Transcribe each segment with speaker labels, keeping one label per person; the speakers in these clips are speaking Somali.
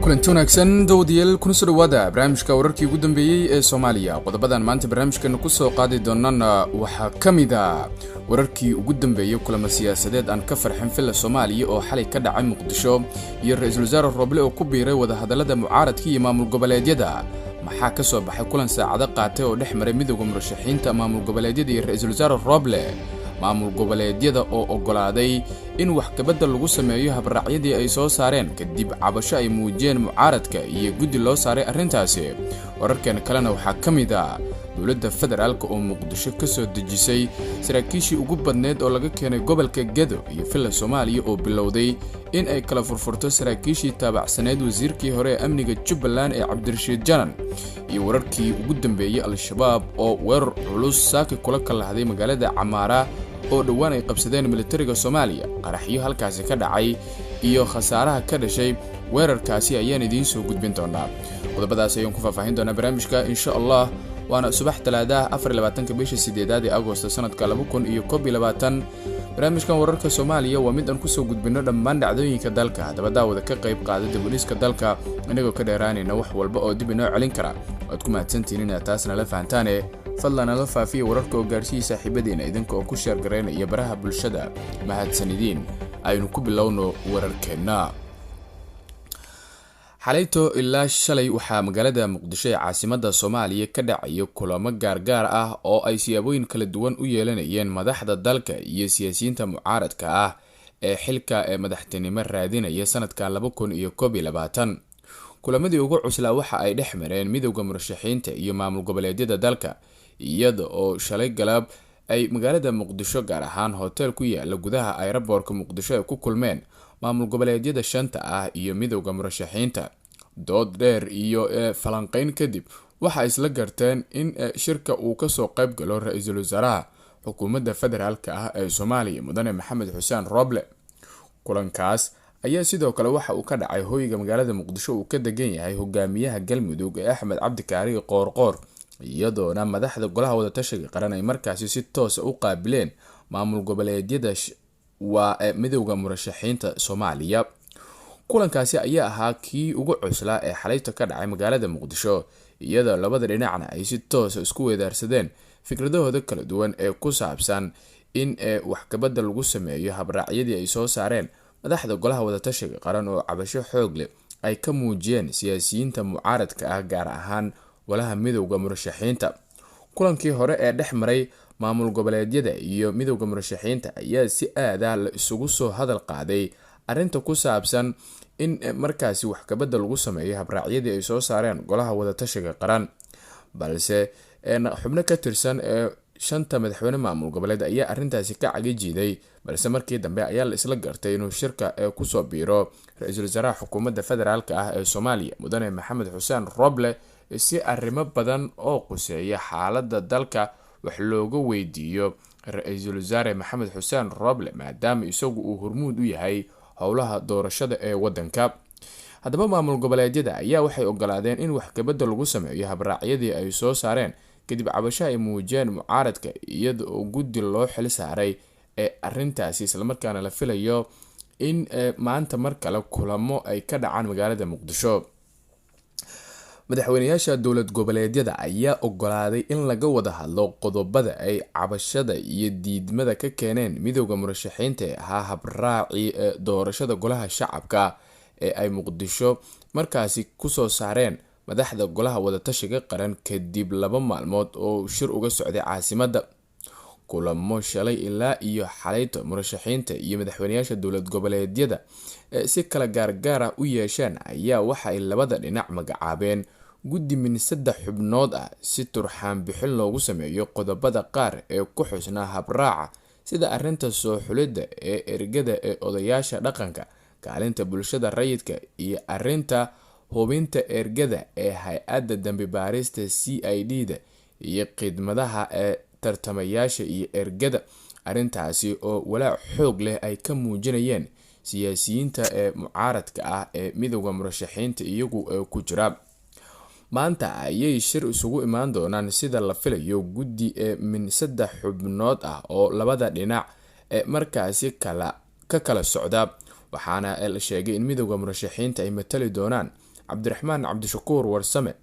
Speaker 1: Kulanti wanaagsan dawadayaal, kuna soo dhawaada barnaamijka wararkii ugu dambeeyey ee Soomaaliya. Qodobadan maanta barnaamijkeena kusoo qaadi doonana waxaa ka mid a wararkii ugu dambeeyey kulamo siyaasadeed aan ka farxin Villa Soomaaliya oo xalay ka dhacay Muqdisho, iyo ra-iisul wasaare Roble oo ku biiray wadahadallada mucaaradka iyo maamul goboleedyada. Maxaa ka soo baxay kulan saacado qaatay oo dhex maray midowda murashaxiinta maamul goboleedyada iyo ra-iisul wasaare Roble? Maamul goboleedyada oo oggolaaday in wax kabadda lagu sameeyo habraacyadii ay soo saareen kadib cabasho ay muujiyeen mucaaradka iyo guddi loo saaray arrintaasi. Wararkan kalena waxaa ka mid a dowladda federaalk oo Muqdisho ka soo dejisay saraakiishii ugu badneyd oo laga keenay gobolka Gedo, iyo Villa Soomaaliya oo bilowday in ay kala furfurto saraakiishii taabacsaneyd wasiirkii hore ee amniga Jubbaland ee Cabdirashiid Janan, iyo wararkii ugu dambeeyey Al-Shabaab oo weerar culus saaki kula kalahday magaalada Camaara oo dhowaan ay qabsadeen militariga Soomaaliya. Qaraxyo halkaasi ka dhacay iyo khasaaraha ka dhashay weerarkaasi ayaan idiin soo gudbin doonaa. Qodobadaas ayaan ku faahfaahin doonaa barnaamijka, insha Allah. Waana subax Talaadaha, 24-ka bisha sideedaad ee Agosto, sanadka 2021. Barnaamijkan wararka Soomaaliya waa mid aan kusoo gudbino dhammaan dhacdooyinka dalka. Haddaba daawada, ka qayb qaada dibudhiska dalka inagoo ka dheeraanayna wax walba oo dib inoo celin kara. Waad ku mahadsantihiin inaad taasna la fahantaane. Fadlan nala faafiya wararka oo gaarsiiya saaxiibadiina idinka oo ku sheergaraynaya baraha bulshada. Mahadsanidiin. Aynu ku bilowno wararkeenna. Xalayto ilaa shalay waxaa magaalada Muqdisho ee caasimada Soomaaliya ka dhacayo kulamo gaargaar ah oo ay siyaabooyin kala duwan u yeelanayeen madaxda dalka iyo siyaasiyiinta mucaaradka ah ee xilka ee madaxtinimo raadinaya sanadka 2021. Kulamadii ugu cuslaa waxa ay dhex mareen midowda murashaxiinta iyo maamul goboleedyada dalka, iyada oo shalay galab ay magaalada Muqdisho, gaar ahaan hotel ku yaala gudaha ayraboorka Muqdisho, ay ku kulmeen maamul goboleedyada shanta ah iyo midowda murashaxiinta. Dood dheer iyo falanqeyn kadib waxa isla garteen in shirka uu kasoo qayb galo ra-iisul wasaaraha xukuumadda federaalka ah ee Soomaaliya, mudane Maxamed Xuseen Roble. Kulankaas ayaa sidoo kale waxa uu ka dhacay hoyga magaalada Muqdisho uu ka degan yahay hogaamiyaha Galmudug ee Axmed Cabdikaari Qoorqoor, iyadoona madaxda golaha wadatashiga qaran ay markaasi si toosa u qaabileen maamul goboleedyada waa midowda murashaxiinta Soomaaliya. Kulankaasi ayaa ahaa kii ugu cuslaa ee xalayto ka dhacay magaalada Muqdisho, iyadoo labada dhinacna ay si toosa isku weedaarsadeen fikradahooda kala duwan ee ku saabsan in wax kabadda lagu sameeyo habraacyadii ay soo saareen madaxda golaha wadatashiga qaran oo cabasho xoog leh ay ka muujiyeen siyaasiyiinta mucaaradka ah, gaar ahaan golaha midowda murashaxiinta. Kulankii hore ee dhex maray maamul goboleedyada iyo midowda murashaxiinta ayaa si aada la isugu soo hadal qaaday arrinta ku saabsan in markaasi wax kabadda lagu sameeyo habraacyadii ay soo saareen golaha wadatashiga qaran, balse xubno ka tirsan ee shanta madaxweyne maamul goboleed ayaa arrintaasi ka caga jiiday. Balse markii dambe ayaa la isla gartay inuu shirka kusoo biiro ra-iisul wasaaraha xukuumadda federaalka ah ee Soomaaliya, mudane Maxamed Xuseen Roble, si arrimo badan oo quseeya xaaladda dalka wax looga weydiiyo ra-iisul wasaare Maxamed Xuseen Roble, maadaama isagu uu hormuud u yahay howlaha doorashada ee wadanka. Haddaba maamul goboleedyada ayaa waxay ogolaadeen in wax kabadda lagu sameeyo habraacyadii ay soo saareen kadib cabasho ay muujiyeen mucaaradka, iyada oo guddi loo xil saaray ee arrintaasi, islamarkaana la filayo in maanta mar kale kulamo ay ka dhacaan magaalada Muqdisho. Madaxweyneyaasha dowlad goboleedyada ayaa ogolaaday in laga wada hadlo qodobada ay cabashada iyo diidmada ka keeneen midowda murashaxiinta ee ahaa habraaci ee doorashada golaha shacabka ee ay Muqdisho markaasi kusoo saareen madaxda golaha wadatashiga qaran kadib 2 maalmood oo shir uga socday caasimadda. Kulamo shalay ilaa iyo xalayto murashaxiinta iyo madaxweyneyaasha dowlad goboleedyada si kala gaargaara u yeesheen ayaa waxa ay labada dhinac magacaabeen guddi min 3 xubnood ah si turxaan bixin loogu sameeyo qodobada qaar ee ku xusnaa habraaca, sida arrinta soo xulidda ee ergada ee odayaasha dhaqanka, kaalinta bulshada rayidka iyo arrinta hubinta ergada ee hay-adda dambi baarista CID da iyo khidmadaha ee tartamayaasha iyo ergada. Arrintaasi oo walaac xoog leh ay ka muujinayeen siyaasiyiinta ee mucaaradka ah ee midowda murashaxiinta iyagu ku jira. Maanta ayay shir isugu imaan doonaan, sida la filayo, guddi ee min 3 xubnood ah oo labada dhinac ee markaasi kala ka kala socda, waxaana la sheegay in midowda murashaxiinta ay matali doonaan Cabdiraxmaan Cabdishakuur Warsame,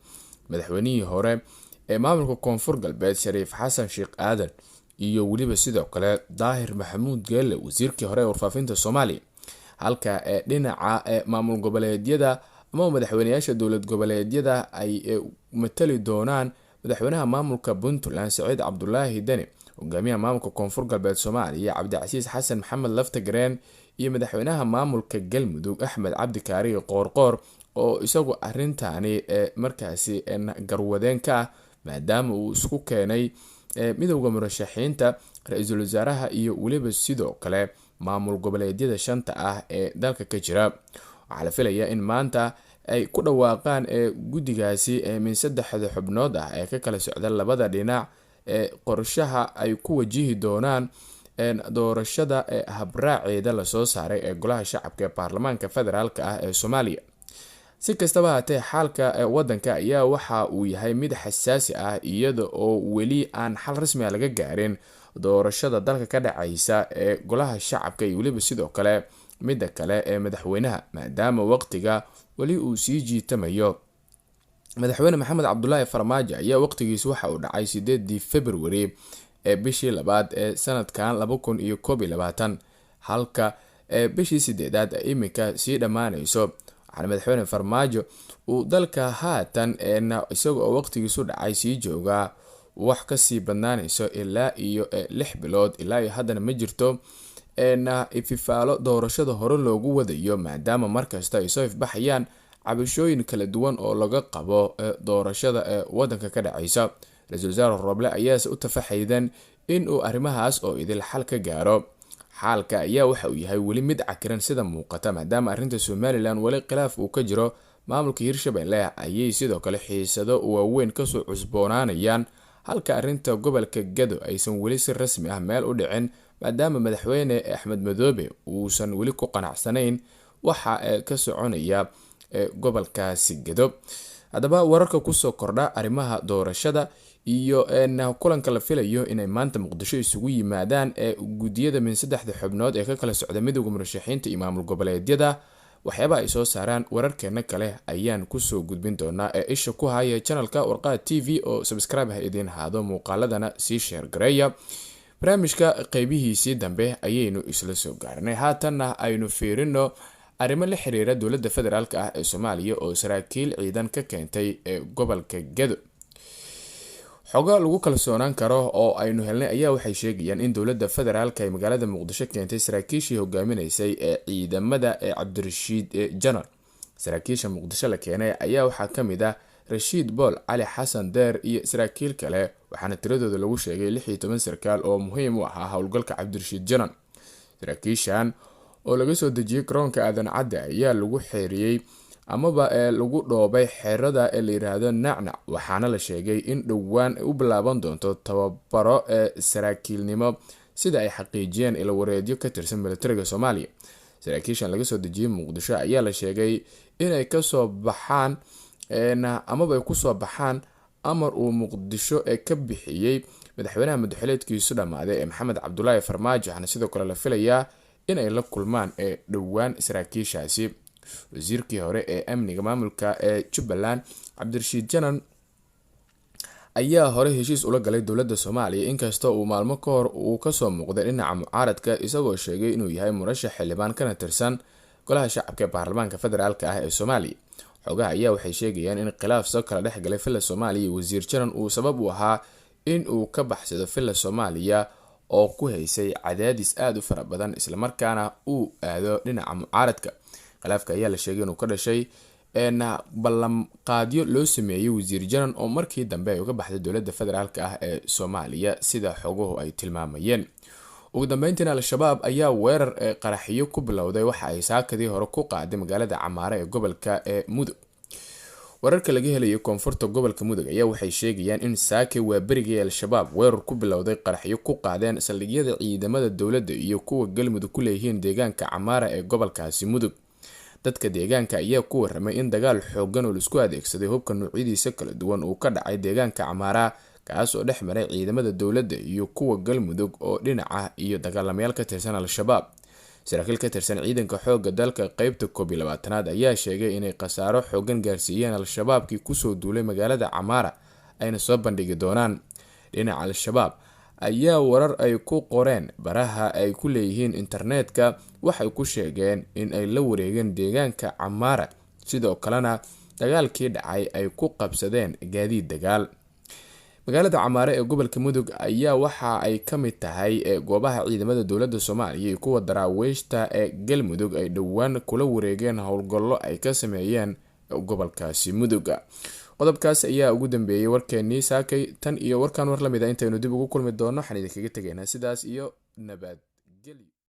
Speaker 1: madaxweynihii hore ee maamulka Koonfur Galbeed Shariif Xasan Sheekh Aadan, iyo weliba sidoo kale Daahir Maxamuud Geelle, wasiirkii hore ee warfaafinta Soomaaliya. Halka ee dhinaca ee maamul goboleedyada ama madaxweyneyaasha dowlad goboleedyada ay matali doonaan madaxweynaha maamulka Puntland Saciid Cabdulaahi Deni, hogaamiyaha maamulka Koonfur Galbeed Soomaaliya Cabdicasiis Xasan Maxamed Laftagareen, iyo madaxweynaha maamulka Galmudug Axmed Cabdi Kaariye Qoorqoor, oo isagu arintaani markaasi garwadeen ka ah, maadaama uu isku keenay midowda murashaxiinta, ra-iisul wasaaraha iyo weliba sidoo kale maamul goboleedyada shanta ah ee dalka ka jira. Waxaa la filayaa in maanta ay ku dhawaaqaan guddigaasi min saddexda xubnood ah ee ka kala socda labada dhinac ee qorshaha ay ku wajihi doonaan doorashada habraaceeda lasoo saaray ee golaha shacabka ee baarlamaanka federaalk ah ee Soomaaliya. Si kastaba haatee, xaalka wadanka ayaa waxa uu yahay mid xasaasi ah, iyada oo weli aan xal rasmi ah laga gaarin doorashada dalka ka dhacaysa ee golaha shacabka iyo weliba sidoo kale midda kale ee madaxweynaha, maadaama waqtiga weli uu sii jiitamayo. Madaxweyne Maxamed Cabdulaahi Farmaajo ayaa waqtigiis waxa uu dhacay 8dii February ee bishii labaad ee sanadkan 2021, halka ee bishii sideedaad ay iminka sii dhammaanayso. Waxaana madaxweyne Farmaajo uu dalka haatan isaga oo waqtigiisu dhacay sii joogaa wax kasii badnaanayso ilaa iyo 6 bilood. Ilaa iyo haddana ma jirto ififaalo doorashada hore loogu wadayo, maadaama markasta ay soo ifbaxayaan cabashooyin kala duwan oo laga qabo doorashada ee wadanka ka dhacaysa. Ra-iisul wasaare Roble ayaase u tafaxaydan in uu arrimahaas oo idil xal ka gaaro. Xaalka ayaa waxa uu yahay weli mid cakiran sida muuqata, maadaama arrinta Somalilan weli khilaaf uu ka jiro. Maamulka Hirshabelle ayay sidoo kale xiisado waaweyn kasoo cusboonaanayaan, halka arrinta gobolka Gado aysan weli si rasmi ah meel u dhicin, maadaama madaxweyne Axmed Madoobe uusan weli ku qanacsanayn waxa ka soconaya gobolkaasi Gado. Haddaba wararka kusoo kordha arrimaha doorashada iyo kulanka la filayo inay maanta Muqdisho isugu yimaadaan ee guddiyada min saddexda xubnood ee ka kala socda midowda murashaxiinta iyo maamul goboleedyada, waxyaabaha ay soo saaraan wararkeena kale ayaan kusoo gudbin doonaa. Ee isha ku haya channelka Warqaha TV oo subscribe ha idiin haado, muuqaaladana sii share gareeya. Barnaamijka qeybihiisii dambe ayaynu isla soo gaarnay, haatanna aynu fiirino arrimo la xiriira dowladda federaalk ah ee Soomaaliya oo saraakiil ciidan ka keentay ee gobolka Gado. Xogo lagu kalsoonaan karo oo aynu helnay ayaa waxay sheegayaan in dowladda federaalk ay magaalada Muqdisho keentay saraakiishii hogaaminaysay ee ciidamada ee Cabdirashiid Janar. Saraakiisha Muqdisho la keenay ayaa waxaa ka mid ah Rashiid Bool Cali Xasan Deer iyo saraakiil kale, waxaana tiradooda lagu sheegay 16 sarkaal oo muhiim u ahaa howlgalka Cabdirashiid Janan. Saraakiishan oo laga soo dejiyey garoonka Aadan Cadde ayaa lagu xeeriyey amaba ee lagu dhoobay xerada ee la yiraahdo Nacnac, waxaana la sheegay in dhowaan ay u bilaaban doonto tababaro ee saraakiilnimo, sida ay xaqiijiyeen ilawareedyo ka tirsan militariga Soomaaliya. Saraakiishan laga soo dejiyey Muqdisho ayaa la sheegay inay kasoo baxaan amaba ay kusoo baxaan amar uu Muqdisho ee ka bixiyey madaxweynaha madaxweyneedkiisu dhammaaday ee Maxamed Cabdulaahi Farmaajo. Waxaana sidoo kale la filayaa inay la kulmaan ee dhowaan saraakiishaasi. Wasiirkii hore ee amniga maamulka ee Jubbaland Cabdirashiid Janan ayaa hore heshiis ula galay dowladda Soomaaliya, inkastoo uu maalmo ka hor uu kasoo muuqday dhinaca mucaaradka, isagoo sheegay inuu yahay murashax xildhibaan kana tirsan golaha shacabka ee baarlamaanka federaalk ah ee Soomaaliya. Xogaha ayaa waxay sheegayaan in khilaaf soo kala dhex galay Villa Soomaaliya iyo wasiir Janan uu sabab u ahaa in uu ka baxsado Villa Soomaaliya oo ku haysay cadaadis aada u fara badan, islamarkaana uu aado dhinaca mucaaradka. Khilaafka ayaa la sheegay inuu ka dhashay ballanqaadyo loo sameeyey wasiir Janan oo markii dambe ay uga baxday dowladda federaalk ah ee Soomaaliya, sida xoguhu ay tilmaamayeen. Ugu dambeyntiina, Al-Shabaab ayaa weerar ee qaraxiyo ku bilowday waxa ay saakadii hore ku qaaday magaalada Camaare ee gobolka ee Mudug. Wararka laga helayo koonfurta gobolka Mudug ayaa waxay sheegayaan in saake waa berigii Al-Shabaab weerar ku bilowday qaraxyo ku qaadeen saldhigyada ciidamada dowladda iyo kuwa Galmudug ku leeyihiin deegaanka Camaara ee gobolkaasi Mudug. Dadka deegaanka ayaa ku waramay in dagaal xoogan oo laisku adeegsaday hubka noocyadiisa kala duwan uu ka dhacay deegaanka Camaara, kaas oo dhex maray ciidamada dowladda iyo kuwa Galmudug oo dhinaca iyo dagaalamayaal ka tirsan Al-Shabaab. Saraakiil ka tirsan ciidanka xoogga dalka qeybta 21aad ayaa sheegay inay khasaaro xoogan gaarsiiyeen Al-Shabaabkii kusoo duulay magaalada Camaara, ayna soo bandhigi doonaan. Dhinaca Al-Shabaab ayaa warar ay ku qoreen baraha ay ku leeyihiin internetka waxay ku sheegeen in ay la wareegeen deegaanka Camaara, sidoo kalena dagaalkii dhacay ay ku qabsadeen gaadiid dagaal. Magaalada Camaare ee gobolka Mudug ayaa waxa ay ka mid tahay goobaha ciidamada dowladda Soomaaliya iyo kuwa daraawiishta ee Galmudug ay dhowaan kula wareegeen howlgallo ay ka sameeyeen gobolkaasi Mudug. Qodobkaas ayaa ugu dambeeyey warkeenii saakay. Tan iyo warkan war lamid a intaynu dib ugu kulmi doono, waxaan idinkaga tegaynaa sidaas iyo nabad.